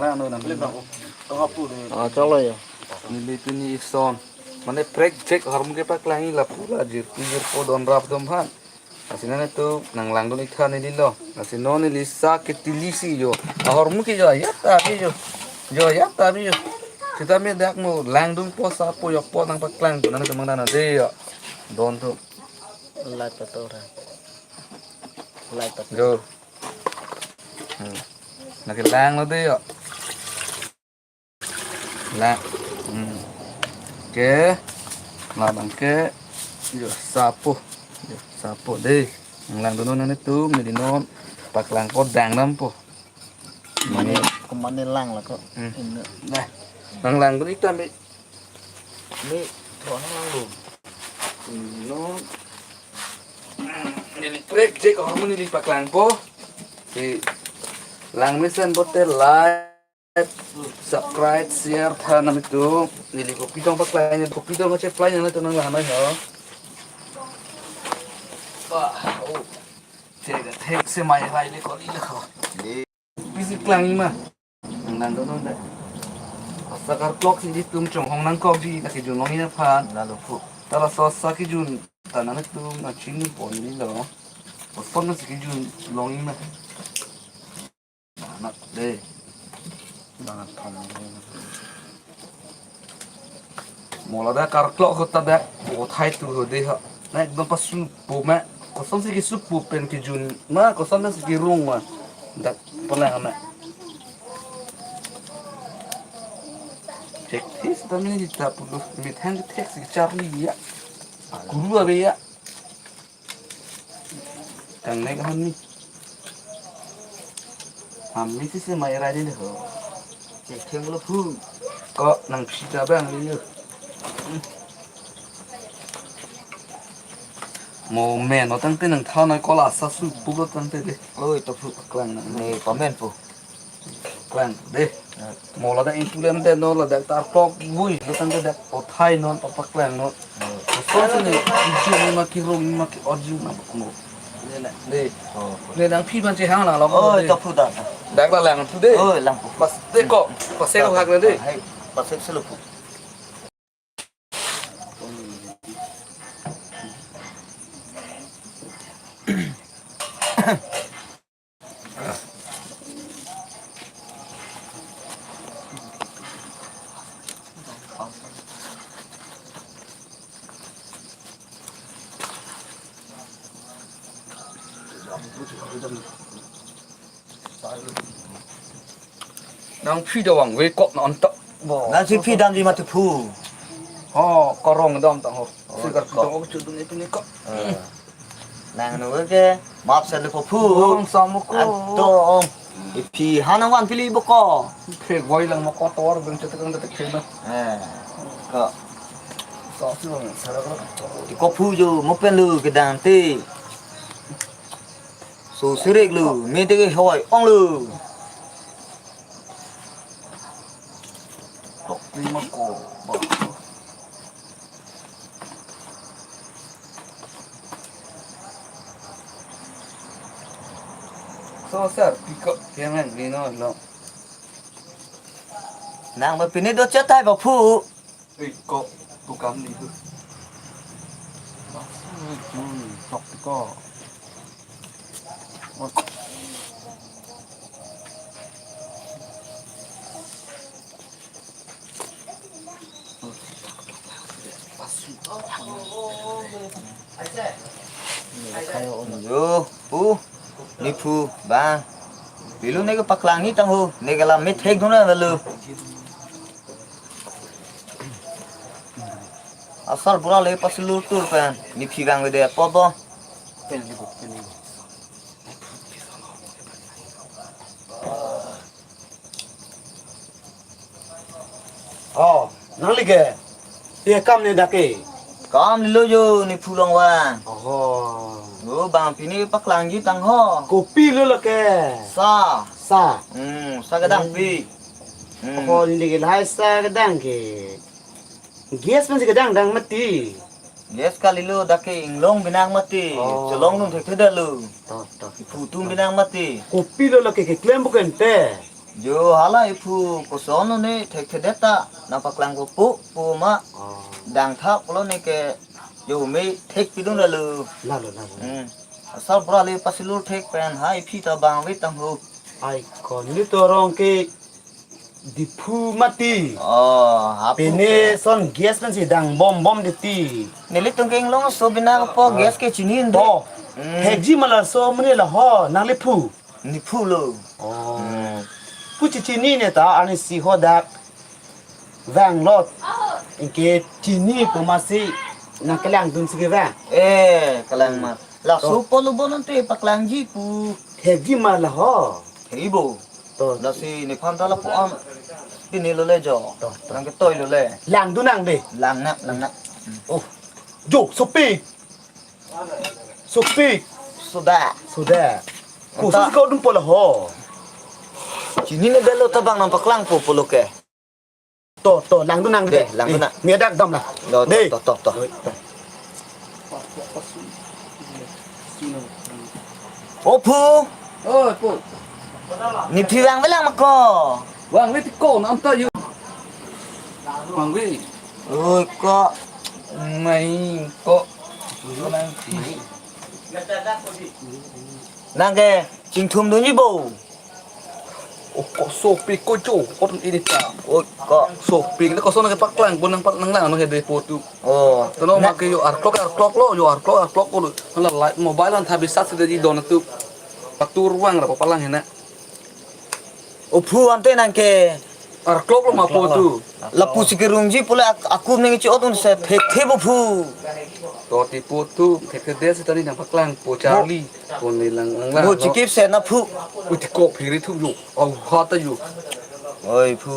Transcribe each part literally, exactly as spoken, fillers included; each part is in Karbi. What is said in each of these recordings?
Ano nang beli bang. Tong apu de. Ah, chalo ya. Neli pini ison. Mane prek jek ahormu kepaklangji lapu la jirpi jirpo don rap dom han. Lasi nanglitum nanglangdun ik tha neli lo. Lasi non neli sa ketili si jo. Ahormu ke jo ya ta bi jo. Jo ya ta bi jo. Sita me dak mo langdunpo sapo jokpo nangpaklangpo nanglitum mangdana de jo. Don tu. Light pato ra. Light pato. Jo. Hmm. Nangkelanglo de jo. La. Hmm. Ke. Labang ke. Jo sapo. Jo sapo de. Nanglangdun non nanglitum neli non paklangpo dang dampo. Mane, mane, kemane lang la ko. Hmm. Ini. Nah. Nanglangdun ik tha me. Me thon lang dun. Neli non. Neli prek jek ahormu neli paklangpo. Si lang mesen bote like, subscribe, share tha nanglitum. Neli kopi dong paklangji, kopi dong kacheplang nanglitum nanglang noi ho. Wah, oh. Thek, thek se mai rai le koli le ho. Pisi klangji ma. Nang nang donon da. Asa karklok si ilitum chonghong nangkok di, ta kejun longji aphan. Lalu pu. Ta laso asa kejun ta nanglitum nangchini ponji lo. Koson si kejun longji ma. Anak de. Bang thom. Mo ladak karklok ahut ta dak othai tu ho de ha. Na ekdom pasupo ma. Kosonsi kesupo pen kejun ma, kosonsi kerung ma. Dak pernah ma. Thek thek seta mini ta pulo. Methang thek si charli ya. Kuru ave ya. Kangnek ahan ni. Hami si se mai rai ni ho. Chek theng lo pu. Ko nangphi ta bang ni yo. Mo men no tangte nangthan noi ko la sa su pu lo tangte de. Oi, to pu. Klang nang. Ne pamen pu. Klang de. Mo ladak intulen de non ladak ta klok vui lo tangte dak othai non papaklang non. Kosonsi ne kejun ma kerung ma ke-orju ma ko. Ne na de. Oh. Ne nangphi ban chehang nang lo. Oh, de. To pu da. Dak la lang tu de. Oh, lang pu. Pas de ko. Pas se ko hak na de. Hai, pas se lo pu. Nangphi do vangve kok non to. Nangsi phi damji mati pu. Ho, korong dam tang ho. Oh, si kar kok. Dong chudun itu ni kok. Eh. Nang nu ke map sa le pu. Dong sam ko. Adong. Iphi hanang wan pili boko. Phe goi lang mo kotor beng cetek ang cetek phe na. Eh. Ko. So si bang, sarak ko. Ti ko pu jo mo pen lu kedang te. So sirik lu, me te ke hoi ong lu. Tok ni ma ko ba. So sir, piko yang nang ni no lo. Nang ba pini do chat hai ba pu. Ui, ko, tu kam ni tu. Ui, ui, tok tu ko. Jo, pu, nephu, bang. Pilu ne ke paklang ni tang ho, ne ke lam methek dun na lalu. Asar bura le pasilur tur pen, nephi bang vede apo do. Oh, nangli ke? Ye kam ne dak ke? Kam lilo jo nephu long vang. Oho. Lo bang pini paklangji tang ho. Kopi lo lo ke? Sa. Sa. Hmm, sa kedang pi. Hmm. Oho, neli ke lahai sa kedang ke. Gas pensi kedang dang mati. Gas kalilo dak ke inglong binang mati. Oh. Chelong nung thekthedetlo. To, to. Iphu atum binang mati. Kopi lo lake keklem bukan te. Jo hala iphu koson lo ne thekthedet ta nangpaklang po po ma. Oh. Dang tha pulo ne ke jo me thek pidun lalu. Lalo, lalo. Hmm. Asal pura le pasilur thek pen ha iphi ta bang wit tang ho. Ai ko neli to arong ke Diphu mati. Oh, hapu. Pine ke son gas pensi dang bom bom titi. Nelitum ke inglongso bina po, oh, gas ke chini ende. To. Hmm. Thekji ma laso mene la ho, nangli phu. Nephu lo. Oh. Hmm. Pu chechini ne ta, arnisi hadak vanglo. Anke chini pu masi nangkelangdun si kevang. Eh, kelang ma. Laso, to, pulo bon ante paklangji pu. Thekji ma la ho. Thekji bo. To. Lasi nephan ta lapu-an pini lo le jo. To, to. Nangketoi lo le. Langdun nang de. Lang nang, lang nang. Oh. Jo, sopik. Sopik. Sodak. Sodak. Anta. Koson si ko dun po la ho. Chini ne belo ta bang nangpaklangpo pulo ke. To, to, langdun nang de. De, langdun nang. Eh, mi adak dam la. To, to, de, to, to, to. O phu. Oi, phu. Nephi vangve lang ma ko. Vangve ti ko, nam ta yu. Vangve. Oi, ko. Mai ko. Nang ke chingthum dunji bo. Oh, ko sopik ko jo, ko ini ta. Oh, ko. Sopik, ko son nangkepaklang, ko nangpaklang lang, no hede po tu. Oh. Tono, na, ma ke yo arklok, arklok lo, yo arklok, arklok ko lo. Hala light mobile an thabi sat sida ji don tu. Patur vang ra palang hena. O phu ante nang ke. Arklok lo ma po tu. Lapu si kerungji pule ak-, akum ning chi otun se thekthe bo phu. To ti po tu, thekthe de si tani nangpaklangpo charli. Ko ne lang lang lang. Bo, no, chikip se na phu. Uti ko phiri thu yo. Au ha ta yo. Oi phu.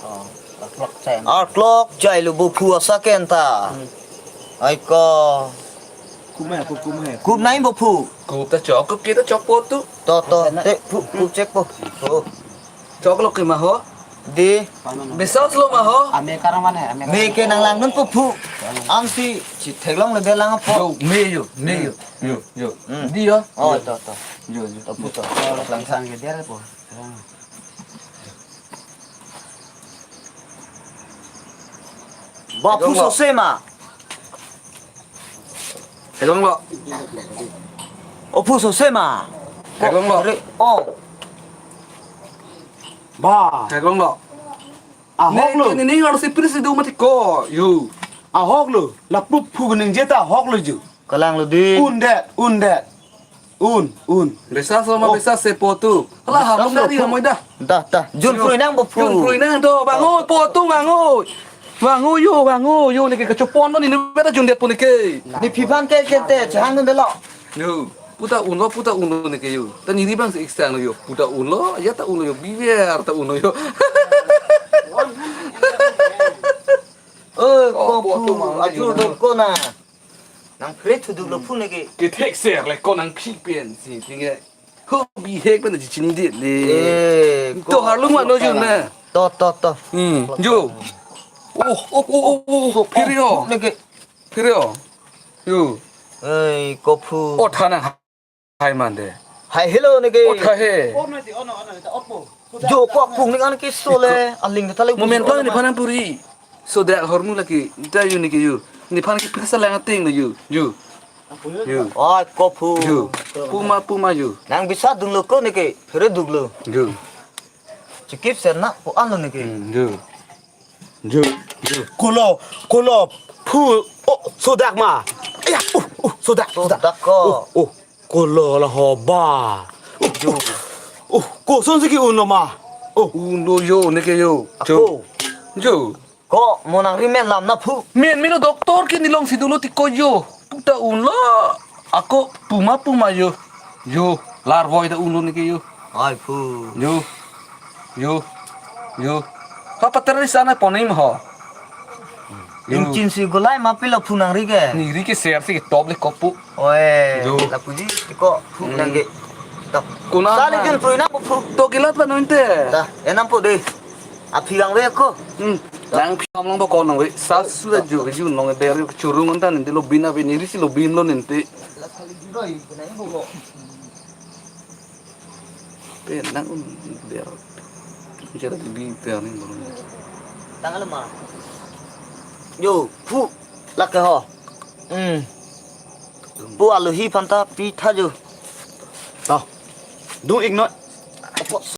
Oh, arklok chai. Arklok chai lo bo phu asa ke anta. Hmm. Ai ko. Kum hai, kum, kum hai. Kum nai bo phu. Kum ta chok, kum kita chok po tu. To, to, te phu, phu chek po. Oh. Chok lo ke ma ho. Di. Bisas lo ma ho. Ame karam mana, ame. Me ke nanglangdun po phu. Ansi si theklong le belang po. Yo, me yo, me yo. Yo, yo. Hmm. Di yo. Oh, yo. To, to. Yo, yo. To phu to. Langsung ke dia po. Ba phu sose ma. Theklong lo. O phu sose ma. Theklong lo. Re, oh. Ba. Theklong lo. Ahok lo. Ne, ne, ne, harus ipris do mati ko. Yo. Ahok lo. Lapu phu ningje ta ahok lo ju. Kalang lo di. Un det, un det. Un, un. Bisas lo ma, oh, bisas se po tu. Hala, bisas lo, hamong dari phu. Hamoi dah. Dah, dah. Jun, yo, phrui nang bo phu. Jun phrui nang do, vang oi, po tu vang oi. Vang oi yo, vang oi yo, ne ke kachopon lo ne, ne beta jun det po ne ke. Nephi aphan ke ke te, chehang dun de lo. Yo, pu ta un lo, pu ta un lo ne ke yo. Ta niri bang si extra lo yo. Pu ta un lo, ya ta un lo yo, biver ta un lo yo. Eh, oh, ko po tu phu, mang ajur yo. Do ko na. Nang phure thuduk lo phu ne ke. Kethek ser le ko nang phi pen si tinge. Ho bihek pen ji chini det le. Eh, to ko harlung ma no jun na. To, to, to. Hmm, jo. Oh, oh, oh, oh, oh, phu, phu, phu ne ke. Phiri o. Yo. Ei, ko phu. O tha nang hai man de. Hai hello ne ke. O tha he. Jo ko phu ne an ke so le. Aling ta le. Moment lo nephan nang puri. So de hormu lagi. Da yo ne ke yo. Nephan ke phasa lang ating lo yo. Yo. Yo. Oi, ko phu. Yo. Puma, puma yo. Nang bisas dun lo ko ne ke. Phure duk lo. Yo. Chikip ser na po an lo ne ke. Hmm, yo. Yo, yo. Ko lo, ko lo, phu, oh, sodak ma. Aya, uh, uh, sodak, sodak. Sodak ko. Uh, uh, ko lo la ho ba. Uh, yo. Uh, uh, koson si ke-un lo ma. Uh. Un lo yo, ne ke yo. Ako. Yo. Yo. Ko, mo nang ri men lam na phu. Men, men lo doctor ke nelong si dolo ti ko yo. Pu ta un lo. Ako, puma, puma yo. Yo, larvoi ta un lo ne ke yo. Ai phu. Yo. Yo. Yo. Ha pater ni sana ponim ho. Yo. Ning chin si golai ma pilo phu nang ri ke. Niri ke ser si top le kopu. Oi. Yo. Lapu ji ko phu nang ke. Top. Kuna. Sali jun phu na phu. To kilat pa nonte. Ta, enam phu de. Aphi vangve ko. Hmm. Nang phi am long ba ko nang ve. Sa su da ju ju nong ber churung anta ninte lo bin ave niri si lo bin lo ninte. La khali juroi, bina ibu ko. Pe nang un ber. Jara di ber ni bolo. Tanggal lima. Yo, pu, lake ho. Hmm. Pu alohi aphanta pitha jo. To. Dung-ik noi.